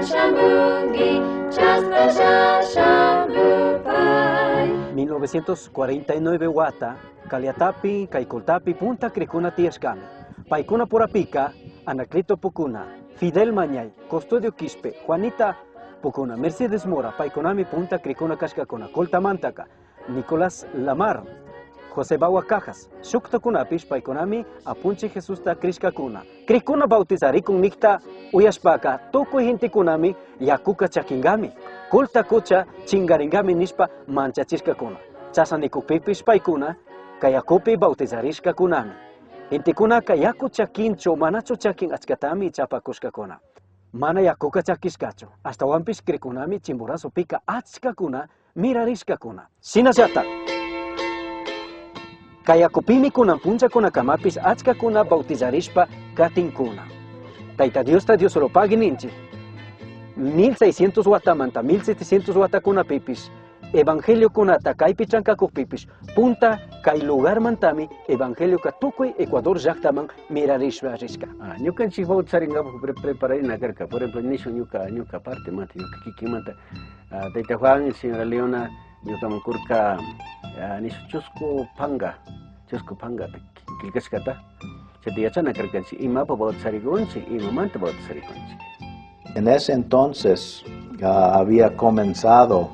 Shamungi, Chasna Shamupai. 1949 wata, Caliatapi, kay Coltapi, punta crijkuna tiyashkami. Paikuna purapika, Anacleto Pukuna, Fidel Mañay, Custodio Quispe, Juanita Pukuna, Mercedes Mora, paikunami punta crijkuna kashkakuna, Coltamantaka, Nicolás Lamar, José Bawa Cajas, shuktakunapish paikunami apunchij Jesusta crishkakuna. Crijkuna bautizarikun nikta uyashpaka tukuy gentekunami yakuka chakinkami, Colta kucha chingaringami nishpa manchachishkakuna. Chashna nikukpipish paikuna kay yakupi bautizarishkakunami. Gentekunaka yaku chakinchu manachu chakin achkatami chapakushkakuna. Mana yakuka chakishkachu, ashtawanpish crijkunami Chimborazopika achkakuna mirarishkakuna. Shinallatak, kay yakupimi kunan punllakunakamapish achkakuna bautizarishpa katinkuna. Tayta Diosta Diosolopagui ninchik. 1600 watamanta 1700 watakunapipish evangeliokunata kaypi chankakukpipish punta kay lugarmantami evangelioka tukuy Ecuador llaktaman mirarishpa rishka. Ñukanchik bautizarinkapak prepararina karka, por ejemplo, nishun ñuka parte manta, ñuka kikimanta, Tayta Juan, señora Leona, ñukaman kurka, nishun chusku panga, chusku panga killkashkata, chayta yachana karkanchik, imapa bautizarikunchik, imamanta bautizarikunchik. En ese entonces había comenzado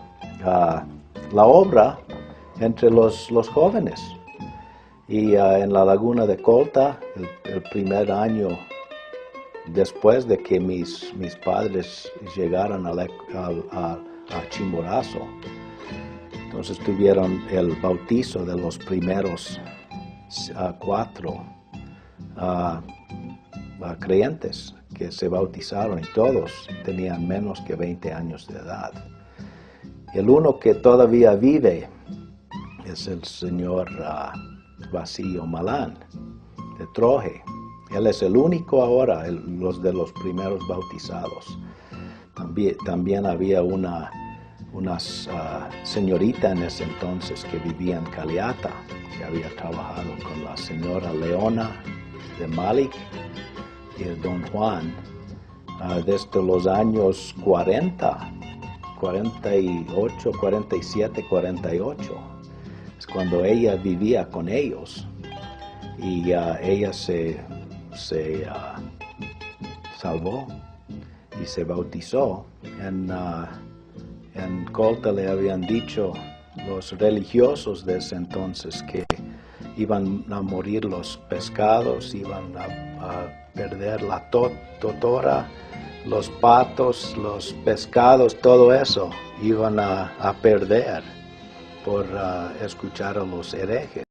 la obra entre los jóvenes. Y en la laguna de Colta, el primer año después de que mis padres llegaran a Chimborazo, entonces tuvieron el bautizo de los primeros 4 creyentes que se bautizaron, y todos tenían menos que 20 años de edad. El uno que todavía vive es el señor Basilio Malán, de Troje. Él es el único ahora, los de los primeros bautizados. También había una señorita en ese entonces que vivía en Caliata, que había trabajado con la señora Leona de Malik y el don Juan, desde los años 40, 48, 47, 48. Es cuando ella vivía con ellos y ella se salvó y se bautizó. En Colta le habían dicho los religiosos de ese entonces que iban a morir los pescados, iban a perder la totora, los patos, los pescados, todo eso iban a perder por escuchar a los herejes.